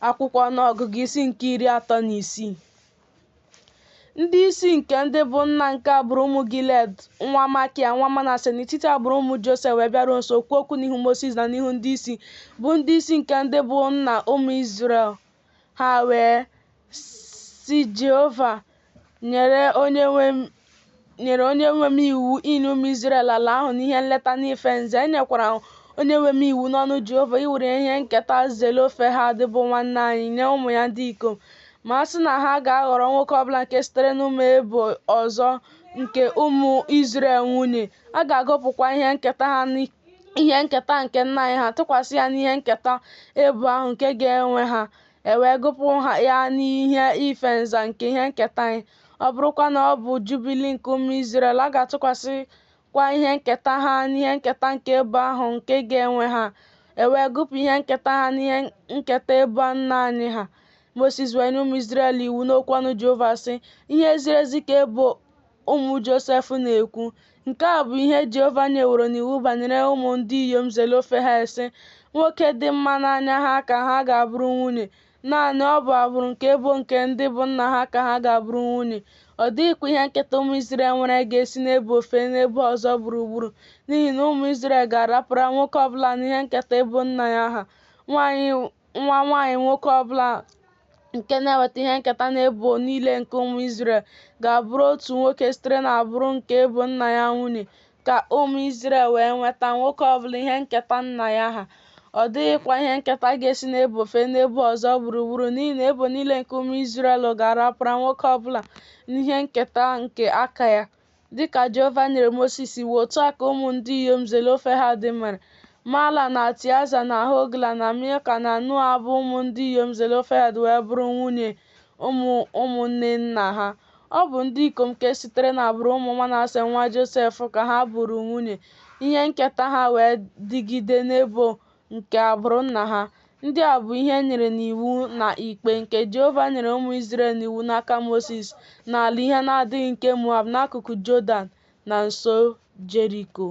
Akwụkwọ Ọnụọgụgụ isi nke 36. Ndị isi nke ndị bụ nna nke agbụrụ ụmụ Gilead nwa Makia nwa Manase n'etiti agbụrụ ụmụ Josef wee bịaruo nso kwuo okwu n'ihu Mosis na n'ihu ndị isi, bụ ndị isi nke ndị bụ nna ụmụ Izrel. Ha wee sị, Jehova nyere onyenwe m iwu inye ụmụ Izrel ala ahụ n'ihe nleta na ife nza, e nyekwara onyenwe m iwu n'ọnụ Jehova iwere ihe nketa Zelofehad bụ nwanne anyị nye ụmụ ya ndị ikom. Ma a sị na ha ga-aghọrọ nwoke ọ bụla nke sitere n'ụmụ ebo ọzọ nke ụmụ Izrel nwunye, a ga-agụpụkwa ihe nketa ha n'ihe nketa nke nna anyị ha, tụkwasị ya n'ihe nketa ebo ahụ nke ga-enwe ha, e wee gụpụ ya n'ihe ife nza nke ihe nketa anyị. Ọ bụrụkwa na ọ bụ Jubili nke ụmụ Izrel, a ga-atụkwasịkwa ihe nketa ha n'ihe nketa nke ebo ahụ nke ga-enwe ha, e wee gụpụ ihe nketa ha n'ihe nketa ebo nna anyị ha. Mosis wee nye ụmụ Izrel iwu n'okwu ọnụ Jehova, sị, Ihe ziri ezi ka ebo ụmụ Josef na-ekwu. Nke a bụ ihe Jehova nyeworo n'iwu banyere ụmụ ndị inyom Zelofehad, sị, Nwoke dị mma n'anya ha ka ha ga-abụrụ nwunye. Naanị ọ bụ agbụrụ nke ebo nke ndị bụ nna ha ka ha ga-abụrụ nwunye. Ọ dịghịkwa ihe nketa ụmụ Izrel nwere ga-esi n'ebo fee n'ebo ọzọ gburugburu, n'ihi na ụmụ Izrel ga-arapara nwoke ọ bụla n'ihe nketa ebo nna ya ha. Nwa nwanyị nwoke ọ bụla nke na-enweta ihe nketa n'ebo niile nke ụmụ Izrel ga-abụrụ otu nwoke sitere n'agbụrụ nke ebo nna ya nwunye, ka ụmụ Izrel wee nweta, nwoke ọ bụla, ihe nketa nna ya ha. Ọ dịghịkwa ihe nketa ga-esi n'ebo fee n'ebo ọzọ gburugburu, n'ihi na ebo niile nke ụmụ Izrel ga-arapara nwoke ọ bụla n'ihe nketa nke aka ya. Dị ka Jehova nyere Mosis iwu, otu a ka ụmụ ndị inyom Zelofehad mere. Mahla na Tiaza na Hogla na Milka na Noa bụ ụmụ ndị inyom Zelofehad wee bụrụ nwunye ụmụ ụmụnne nna ha. Ọ bụ ndị ikom nke sitere n'agbụrụ ụmụ Manase nwa Josef ka ha bụụrụ nwunye, ihe nketa ha wee dịgide n'ebo nke agbụrụ nna ha. Ndị a bụ ihe e nyere n'iwu na ikpe, nke Jehova nyere ụmụ Izrel n'iwu n'aka Mosis n'ala ihe na-adịghị nke Moab, n'akụkụ Jọdan, na nso Jeriko.